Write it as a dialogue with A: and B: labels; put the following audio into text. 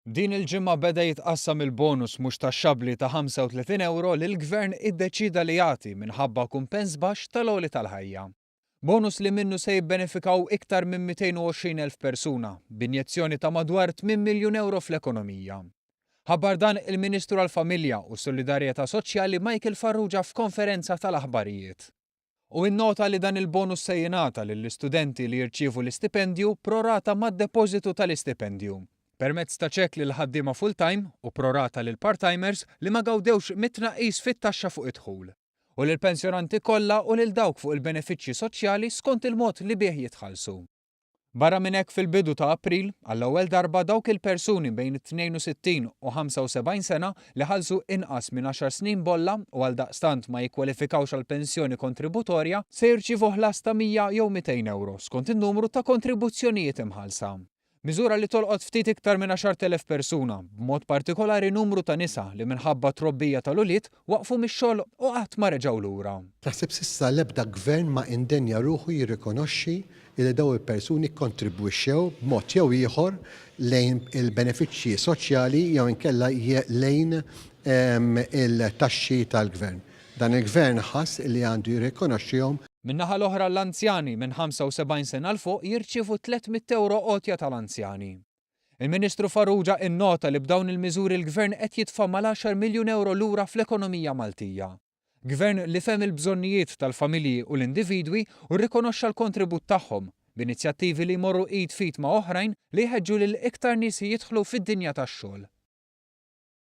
A: Din il-ġimgħa beda jitqassam il-bonus mhux taxxabbli ta' 35 ewro li l-Gvern iddeċieda li jagħti minħabba kumpens baxx tal-għoli tal-ħajja. Bonus li minnu se jibbenefikaw iktar minn 220,000 persuna, b'injezzjoni ta' madwar 8 miljun ewro fl-ekonomija. Ħabbar dan il-Ministru għall-Familja u s-Solidarjetà Soċjali Michael Farrugia f'konferenza tal-aħbarijiet. U innota li dan il-bonus se jingħata lill-istudenti li jirċievu l-istipendju pro rata mad-depożitu tal-istipendju, permezz ta' ċekk lill-ħaddiema full-time u pro rata lill-part-timers li ma gawdewx mit-tnaqqis fit-taxxa fuq id-dħul, u lill-pensjonanti kollha u lil dawk fuq il-benefiċċji soċjali skont il-mod li bih jitħallsu. Barra minn hekk fil-bidu ta' April, għall-ewwel darba dawk il-persuni bejn 62 u 75 sena li ħallsu inqas minn għaxar snin bolla u għaldaqstant ma jikkwalifikawx għall-pensjoni kontributorja se jirċievu ħlas ta' 100 jew 200 ewro skont in-numru ta' kontribuzzjonijiet imħallsa. Miżura li tolqot ftit iktar minn 10,000 persuna, b'mod partikolari numru ta' nisa li minħabba t-trobbija tal-ulied waqfu mix-xogħol u qatt ma reġgħu lura.
B: Naħseb s'issa l-ebda gvern ma indenja ruħu jirrikonoxxi li dawn il-persuni kkontribwixxew b'mod jew ieħor lejn il-benefiċċji soċjali jew inkella lejn il-taxxi tal-gvern. Dan il-gvern ħass li għandu jirrikonoxxihom.
A: Min-naħa l-oħra l-anzjani minn 75 sena 'l fuq jirċievu 300 ewro għotja tal-anzjani. Il-Ministru Farrugia innota li b'dawn il-miżuri l-Gvern qed jitfa' mal-għaxar miljun ewro lura fl-ekonomija Maltija. Gvern li fehem il-bżonnijiet tal-familji u l-individwi u rrikonoxxa l-kontribut tagħhom, b'inizjattivi li jmorru id f'id ma' oħrajn li jħeġġu lil iktar nies jidħlu fid-dinja tax-xogħol.